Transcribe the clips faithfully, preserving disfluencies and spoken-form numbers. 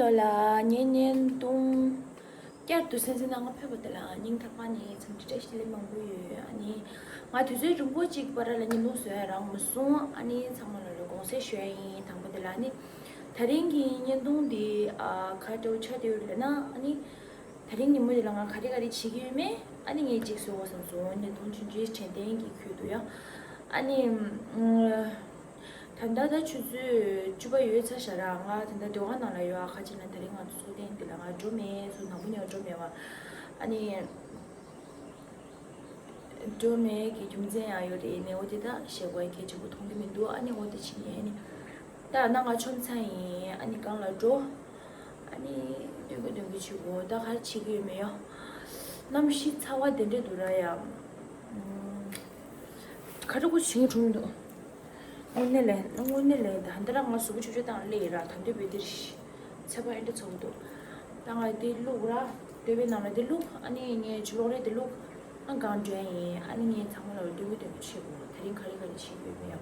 ལོ་ལ་ངའི་བརྙན་ཐུང་བསྐྱར་དུ་གསན་གཟིགས་གནང་ག་ཕེབས་པ་དེ་ལ་སྙིང་ཐག་པ་ནས་འཚམས་འདྲི་བཀྲ་ཤིས་བདེ་ལེགས་མང་པོ་ཡོད། ཨ་ནི་ང་དུས་ཚོད་རིང་པོ་ཅིག་བར་ལ་བརྙན་ཐུང་བཟོ་ཡ་རག་མ་སོང་། ཨ་ནི་ཚང་མ་ལ་ལ་དགོངས་སེལ་ཞུ་ཡ་ཡིན། དང་པོ་དེ་ལ་ཨ་ནི་དེ་རིང་གི་བརྙན་ཐུང་འདི་ཨ་ག་འདྲ་བོ་ཆགས་བསྡད་ཡོད་ལབ་ན། ཨ་ནི་དེ་རིང་ཉིན་མོ་འདི་ལ་ང་ག་རེ་ག་རེ་བྱེད་ཀྱི་ཡོད་མེད་ཨ་ནི་ངས་ཅིག་བཟོ་དགོས་བསམ་སོང་། བརྙན་ཐུང་ཆུང་ཆུང་དྲན་རྟེན་གྱི་ཁུལ་དུ་ཡ། ཨ་ནི་ཨ། ད་ལྟ་ད་ཆུ་ཚོད་བཅུ་པ་ཡོལ་ཚར་ཤག་ར། ང་ད་ལྟ་སྡོད་ཁང་ནང་ལ་ཡོད། ཨ་ཁ་ཅིག་ལ་དེ་རིང་ང་ཚོ་ཚོགས་ཐེངས་འདི་ལ་ང་འགྲོ་མེད། ཚོ་དང་པོ་ནས་འགྲོ་མེད་པ། ཨ་ནི་འགྲོ་མེད་ཀྱི་རྒྱུ་མཚན་ཡང་ཡོད་རེད། ནས་འོ་དེ་ད་ཞེ་པོ་གལ་ཆེན་པོ་མཐོང་གི་མི་འདུག་ཨ་ནི་འོ་དེ་བྱས་ནས་ཨ་ནི་ད་ན་ང་ཆོམ་ཚ་ཡིན། ཨ་ནི་གང་ལ་འགྲོ། ཨ་ནི་སྟོན་གི་སྟོན་གི་བྱེད་དགོས། ད་ག་རེ་བྱེད་ཀྱི་ཡོད་མེད་ཡ། གནམ་གཤིས་ཚ་བ་དེ་འདྲ་འདུག་ར་ཡ། ཨམ། ག་རེ་གོ་བྱེད་ཀྱི་འགྲོ་མི་འདུག་དངོས་གནས་ལས་དངོས་གནས་ལས་ད་ལྟ་རང་ང་གཟུགས་པོ་ཆུ་ཆུ་དང་སླེབས་ཡིན་ར། ད་འདོད་པའི་འདིར་ཚད་པ་ཨེ་འདྲ་ཚོགས་འདུག་ད་ང་འདི་བླུག་ར། འདོད་པའི་ནང་ལ་འདི་བླུག་ཨ་ནི་ངས་ཆུ་ལོག་རེད་འདི་བླུག་ཨ་གང་འདྲ་ཡིན། ཨ་ནི་ངས་ཚང་མ་ལ་སྟོན་གི་སྟོན་གི་བྱེད་དགོས། དེ་རིང་ག་རེ་ག་རེ་བྱེད་ཀྱི་ཡོད་མེད་ཡ།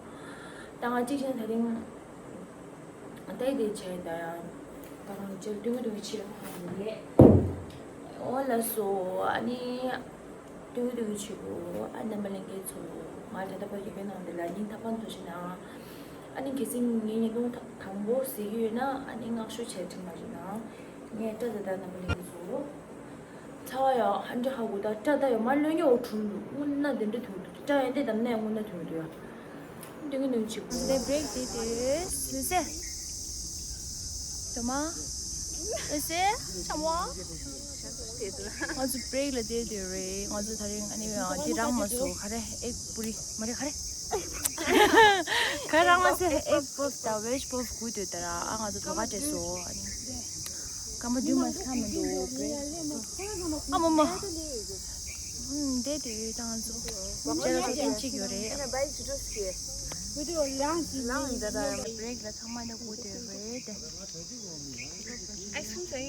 ད་ང་གཅིག་བྱས་ན་དེ་རིང་ད་ཡི་དེ་བྱས་ད་ཡང་ད་ང་ཅིག་སྟོན་གི་སྟོན་གི་བྱེད་དགོས་ཡ། འོ་ལགས་སོ། ཨ་ནི། ཏུའུ་ཏུའུ་ཆུ་བོ། ཨ་རྣམ་པ་ལྷན་རྒྱས་ཚོ། ང་ད་ལྟ་བར་ཡི་གེ་ནང་འདི་ལ་སྙིང་ཐག་པ་ནས་ཐུགས་རྗེ་གནང་། ཨ་ནི་གལ་སྲིད་ངའི་བརྙན་ཐུང་དང་པོ་གཟིགས་ཀྱི་ཡོད་ན་ཨ་ནི་བསྔགས་བརྗོད་བྱས་ཁྲིམས་མ་བྱེད་ན། ངས་སྐྲ་ད་ལྟ་རྣམ་པ་ལྷན་རྒྱས་ཚོ། ཚ་བ་ཡ་ཧ་འདྲ་ཧ་གོ། ད་སྐྲ་ད་ཡ་མ་ལོན་ཉོ་འོ་གྲུང་འདུག་དངོས་གནས་དེ་འདྲ་ཐུང་འདུག་སྐྲ་ཡ་འདི་དམ་ནས་དངོས་གནས་ཐུང་འདུག་ཡ། སྟོན་གི་སྟོན་གི་ཆུ་བོ། འདི་བྲེག་དེ་དེ་སུ་ཟེ། དེ་མ། ཨེ་སེ། ཆམ་བ། ང་ཚོ་བྲེག་ལ་བསྡད་བསྡད་རེད། ང་ཚོ་དེ་རིང་ཨ་ནི་འདི་རག་མ་སོང་། ག་རེ་ཨེག་པུ་རི་མ་རེད་ག་རེ། ག་རེ་རག་མ་སོང་། ཨེག་པོབ་དང་ཝེཇ་པོབ་དགོས་འདུག་ད་ར་ཨ་ང་ཚོ་དོ་ག་སྤྲད་སོང་། ཨ་ནི་སྐར་མ་བདུན་མ་ཟིན་མི་འདུག་བྲེག་ཨ་མ་མ། ཨུམ་བསྡད་བསྡད་ཡོད་ད་ང་ཚོ་ཁྱེད་རང་ཚོ་ཐེངས་གཅིག་ཡོད་རེད། བྲེག་ལ་ཚང་མ་ནས་སྒུག་བསྡད་རེད་དེ།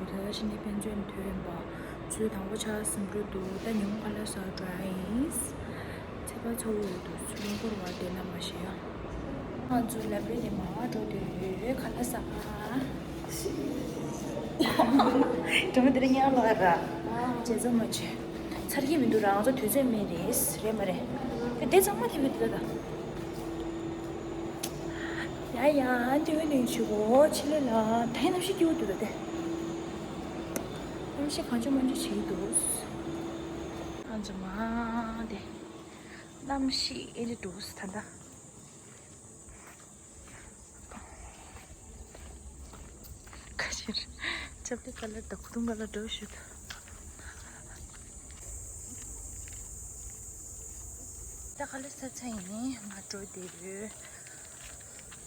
དེ་ཕྱི་ནས་དཔེ་མཛོད་ཐོན་པ། ཚུལ་དང་པོ་ཆ་སིམ་འགྲོ་འདུག་ད་ཉིན་མོ་ཁ་ལག་ཟ་འགྲོ་ཡིན། ཚད་པ་ཚ་བོ་ཡོད་འདུག་ཚུལ་ལུང་སྐོར་བ་བསྡད་ན་མ་ཤེས་ཡ། ང་ཚོའི་ལ་བེ་ནས་མར་འགྲོ་དུས་ཁ་ལག་ཟ། སྒྲོལ་མ་དེ་རིང་ཉལ་ལོག་ཡ་ར། རྗེས་ཚོ་མ་བྱོས། ཚར་གྱི་མི་འདུག་ར། ང་ཚོ་དུས་ཚོད་མེད་རེད། རེད་མ་རེད། དེ་ཚང་མ་དེ་མི་འདུག་ད། ཡ་ཡ། ཨ་འདི་འོན་ནས་ཆུ་བོ་ཆི་ལེ་ལ་ད་ཡིན་ནམ་ཤི་སྐྱིད་པོ་འདུག་ད་དེ། གནམ་གཤིས་གང་བྱུང་མང་བྱུང་བྱེད་ཀྱི་འདུག་ཨ་ཚོ་མ་དེ། གནམ་གཤིས་ཨེ་འདྲ་འདུག་ད་ལྟ། ཁ་ཕྱིར། ཅབ་ཏི་ཁ་ལར་དང་ཁུ་ཐུང་ཁ་ལར་འདྲ་བོ་ཞིག་འདུག་ད་ཁ་ལག་ཟ་ཚར་ཡིན། ང་འགྲོ་བསྡད་ཡོད།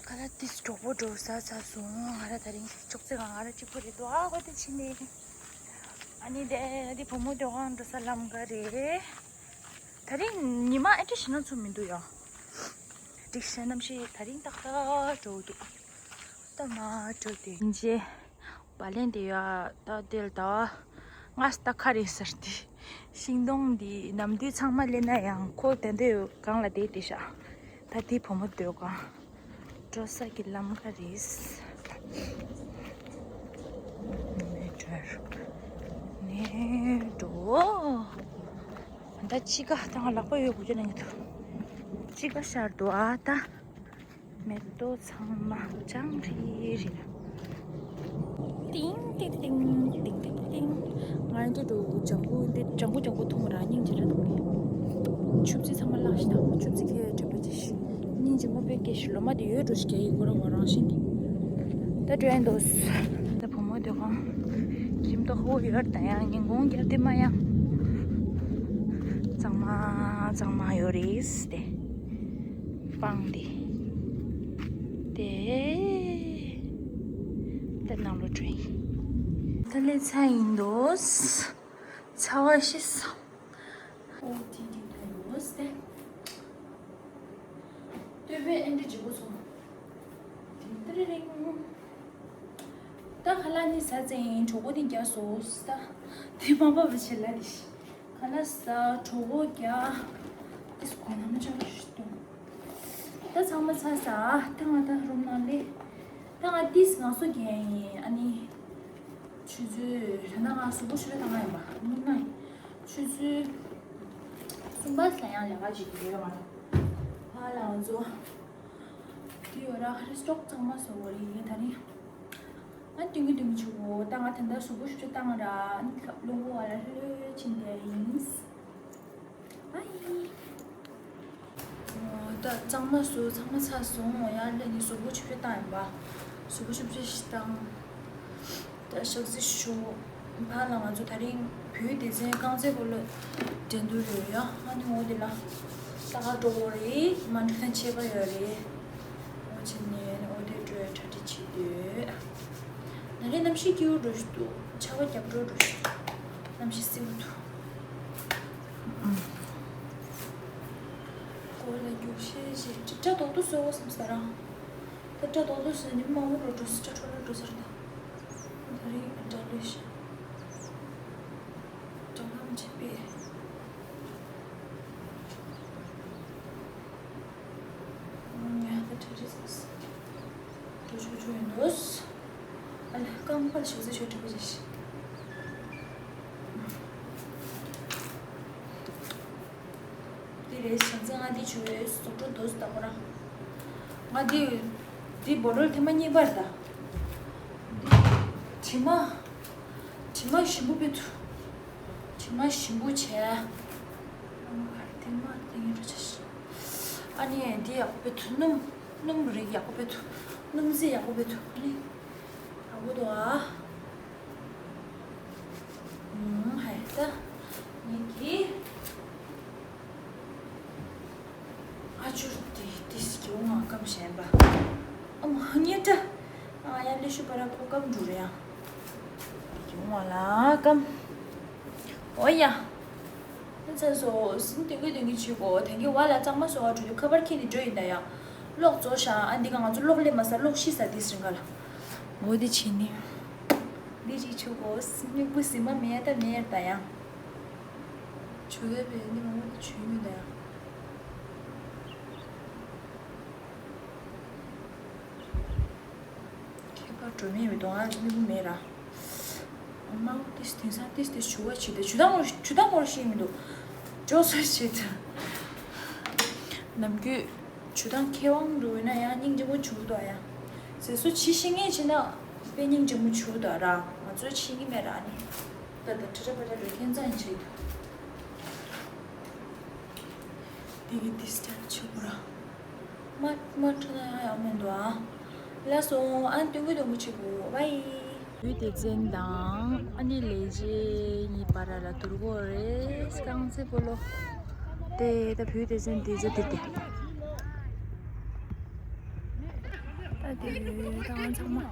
ཁ་ལག་ཏིས་གྲོགས་པོ་འགྲོ་ཟ་ཚར་སོང་། ང་ར་དེ་རིང་ཅོག་ཙེ་གང་ང་ར་གཅིག་པོ་རེད་འདུག་ཨ་ཁོ་དེ་ཕྱིན་ནས། ཨ་ནི་དེ་དེ་བུ་མོ་སྡོད་ཁང་འགྲོ་ས་ལམ་ཁ་རེད། དེ་རིང་ཉི་མ་ཨེ་འདྲ་ཞེ་ན་ཚོད་མི་འདུག་ཡ། འགྲིག་ཤག་གནམ་གཤིས་དེ་རིང་ཏག་ཏག་འགྲོ་འདུག་ད་མ་འགྲོ་དེ་ཡིན་རྗེས། བ་ལན་དེ་ཡ་ད་དེ་ལ་ད་བ། ང་སྟག་ཁ་རེད་ཟེར་ཏེ། ཤིང་སྡོང་འདི་ནམ་དུས་ཚང་མ་སླེབས་ན་ཡང་ཁོ་དེ་འདྲའི་སྒང་ལ་བསྡད་དེ་ཤག་ད་དེ་བུ་མོ་སྡོད་སྒང་། འགྲོ་ས་གི་ལམ་ཁ་རེད། མེ་ཊར་ནས་འགྲོ། ད་དཔྱིད་ཀ་ད་ང་ལག་པ་ཡོད་དགོས་ཀྱི་ན་ཡིན་འདུག་དཔྱིད་ཀ་ཤར་འདུག་ཨ་ད། མེ་ཏོག་ཚང་མ་ལྗང་རི་རི་ལ། ཏིང་ཏིང་ཏིང་ཏིང་ཏིང་ཏིང་། ང་རང་ཚོ་འགྲོ་ལྗང་གུ་འདི་ལྗང་གུ་ལྗང་གུ་མཐོང་ར་སྙིང་རྗེ་ར་འདུག་ཆུ་བཞི་ཚང་མ་བརླག་ཤི་དང་ཆུ་བཞི་ཁྱེར་འགྲོ་པ་ཅི་ཤི། སྙིང་རྗེ་མོ་དཔེ་སྐྱེ་ཤི། ལོ་མ་དེ་ཡོད་འགྲོ་ཤི་རྒྱ་ཡིག་ཁོ་རང་བ་རང་བཞིན་གྱི། ད་འགྲོ་ཡིན་འདུག་ད་བུ་མོ་དེ་གང་ཁྱིམ་ཐོག་ཧོ་ཡོད་ད་ཡང་ཉིན་གུང་རྒྱབ་དེ་མ་ཡང་། གཙང་མ་གཙང་མ་ཡོད་རེད་དེ། སྤང་དེ། དེ། དེ་ནང་ལོ་དྲོད་ཡིན། ད་ལས་ཚ་ཡིན་འདུག་ཚ་བ་ཤི་སོང་། ཨོ་དེ་དེ་ད་ཡོད་སྟེ། སྟོད་པའི་ཨེ་འདྲ་ལྗིད་པོ་སོང་། དེ་ཏི་རི་རིང་། ད་ཁ་ལག་ནི་ཟ་ཙེ་ཡིན་གྲོགས་པོ་དེ་རྒྱ་སོ་ད། དེ་མ་པ་བ་ཆེ་ལ་དེ་ཤི། ཁ་ལག་ཟ་གྲོད་ཁོག་རྒྱག་ཏིས་གོ་ན་མ་ཆགས་ཤི་ཏོ། ད་ཚང་མ་ཚར་ས། ད་ང་ད་རུམ་ནང་ལས། ད་ང་ཏིས་ང་སོ་རྒྱག་ཡིན་ཨ་ནི། ཆུ་ཚོད་ད་ང་གཟུགས་པོ་ཞུ་བ་ད་ང་ཡིན་པ་མི་ན་ཡིན། ཆུ་ཚོད་གསུམ་པ་ལ་ཡང་ལས་ཀ་བྱེད་ཀྱི་ཡོད་ང་རང་། ཕ་ལ་ང་ཚོ། དེ་ཡོད་ར་ཧ་རི་སི་ཊོག་ཚང་མ་བཟོ་བ་རེད་ཡིན་ད་ནི། ང་ཏིང་གི་ཏིང་གི་ཆུ་བོ་ད་ང་ད་ལྟ་གཟུགས་པོ་ཞུ་བ་བཏང་ར་ཨ་ནི་ལྷུང་བོ་བ་ལ་ལྷོད་ཕྱིན་བསྡད་ཡིན། ཨ་ཡི། ད་གཙང་མ་བཟོས་ཚང་མ་ཚར་སོང་། ཡར་སླེབས་ནས་གཟུགས་པོ་ཆུ་ཆུ་བཏང་ཡིན་པ། གཟུགས་པོ་ཆུ་ཆུ་ཞིག་བཏང་། ད་ཞག་རྩི་ཞུ། ཕ་ལ་ང་ཚོ་དེ་རིང་བོད་སྡེ་ཚན་རྐང་རྩེད་སྤོ་ལོ་འགྲན་བསྡུར་ཡོད་ཡ། ཨ་ནི་འོ་དེ་ལ་ད་ག་འགྲོ་བོ་རེད། མ་འགྲོ་ན་ཆད་པ་ཡོད་རེད། འོ་བྱས་ནས་འོ་དེ་འགྲོ་ཡ་གྲ་སྒྲིག་བྱེད་དུས། ད་རེས་གནམ་གཤིས་སྐྱིད་པོ་འགྲོ་ཞིག་འདུག་ཆར་པ་རྒྱབ་འགྲོ་འགྲོ་ཞིག་འདུག་གནམ་གཤིས་བསིལ་པོ་འདུག་གོ་ལ་རྒྱུག་ཤེས་ཤིག་སྒྲ་རྡོག་རྡོག་བཟོ་བསམ་ས་རང་། ད་སྒྲ་རྡོག་རྡོག་བཟོས་ནས་མང་པོ་འགྲོ་འགྲོ་སྲིད་སྒྲ་འཕྲོ་བརླག་འགྲོ་ས་རེད་ད། ད་རེས་སྒྲ་ལོས་ཤིག་སྒྲ་ལམ་ཆེ་པས། ཡ་ད་གྲ་རེ་ཟེར། འགྲོ་ཆོག་ཆོག་ཡིན་འདུག་ཨ་ལ་རྐང་པ་ཞོག་ཟེར་ཞོག་གྲ་པ་ཞིག་དེ་རེད། བྱས་ཙང་ང་འདི་བྱུས་ཟོག་འགྲོ་འདུག་ད་ཁོ་རང་། ང་འདི་འདི་བོ་ཊལ་ཐེངས་མ་གཉིས་པ་རེད་ད། འདི་དྲི་མ་དྲི་མ་ཞིམ་པོ་དཔེ་ཐུ། དྲི་མ་ཞིམ་པོ་བྱས། ཨ་མ་ག་རེ་དེ་མ་དེ་ངའི་འགྲོ་ཆ་ཤི། ཨ་ནི་འདི་ཡག་པོ་དཔེ་ཐུ། སྣུམ་སྣུམ་རིགས་ཡག་པོ་དཔེ་ཐུ། སྣུམ་རྩི་ཡག་པོ་དཔེ་ཐུ། ཨ་ནི་ཡག་པོ་འདུག་ཨ། ཧའི་ད་ངེད་ཀྱི་ཨ་ཅུར་དེ་དེ་སྐྱེ་བོ་ངག་སྐམ་གཞན་པ། ཨ་མ་ངེད་ད་ཨ་ཡ་ལེ་ཤུ་པ་ར་ཁོ་སྐམ་འགྲོ་རེད་ཡ། སྐྱེ་བོ་ངག་ལ་སྐམ། འོ་ཡ། ཚ་སོ་སིན་ཏེ་གུ་དེ་གི་ཆུ་གོ་དེང་གི་བ་ལ་གཙང་མ་སོ་བ་འགྲོ་དུས་ཁ་པར་ཁྱེར་ནས་འགྲོ་ཡིན་ད་ཡ། གློག་རྫོགས་ཤག་ཨ་འདི་ག་ང་ཚོ་གློག་ལེབ་མ་ཟ་གློག་ཤི་ཟ་དེ་སྲིང་ག་ལ། འོ་དེ་བྱས་ནི། འདི་རིགས་ཆུ་གོ་སྨྱུ་གུ་ཟི་མ་མེད་ད་མེད་ད་ཡང་། ཆུ་ལས་པའི་ནི་མང་པོ་ཆུ་མི་ད་ཡང་། ཁྱད་པར་འགྲོ་མེད་མི་འདུག་ང་སྨྱུ་གུ་མེད་ར། མང་པོ་ཏིས་དེང་སང་ཏིས་ཏིས་ཆུ་བ་ཆི་ད་ཆུ་དང་མོར་ཆུ་དང་མོར་ཤེས་མི་འདུག་ཅོ་སོ་ཆི་ད། ནམ་རྒྱུན་ཆུ་དང་ཁེ་དབང་འགྲོ་ཡོད་ན་ཡང་སྙིང་རྗེ་མོ་ཆུ་འདུག་ཡང་། ཟེར་སུ་ཆི་ཤེས་ངེས་ཆི་ན་དཔེ་སྙིང་རྗེ་མོ་ཆུ་འདུག་ར་ང་ཚོ་ཆི་གི་མེད་ར་ནི། ད་ད་ཁྲ་ཁྲ་པ་ད་རེ་ཁྱེད་ཚང་ཆི་ད། དེ་གི་ཏིས་ད་ཆུ་གུ་ར། མ་མ་ཁྲ་ན་ཡང་ཡང་མི་འདུག་ཨ། ལ་སོང་ཨ་སྟོན་གི་སྟོན་གི་ཆི་གུ་བའི། བོད་སྡེ་ཚན་དང་ཨ་ནི་ལས་བྱེད་གཉིས་བར་ལ་དུར་གོ་རེ་རྐང་རྩེད་སྤོ་ལོ། དེ་ད་བོད་སྡེ་ཚན་དེ་ཚོ་དེ་དེ། ད་དེ་ད་ང་ཚང་མ།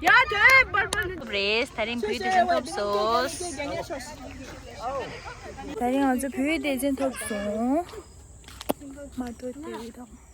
ཡ་དེ་པར་པར་རེས་ད་རིང་བོད་སྡེ་ཚན་ཐོབ་སོང་། ད་རིང་ང་ཚོ་བོད་སྡེ་ཚན་ཐོབ་སོང་། མ་འགྲོ་དེ་དང་།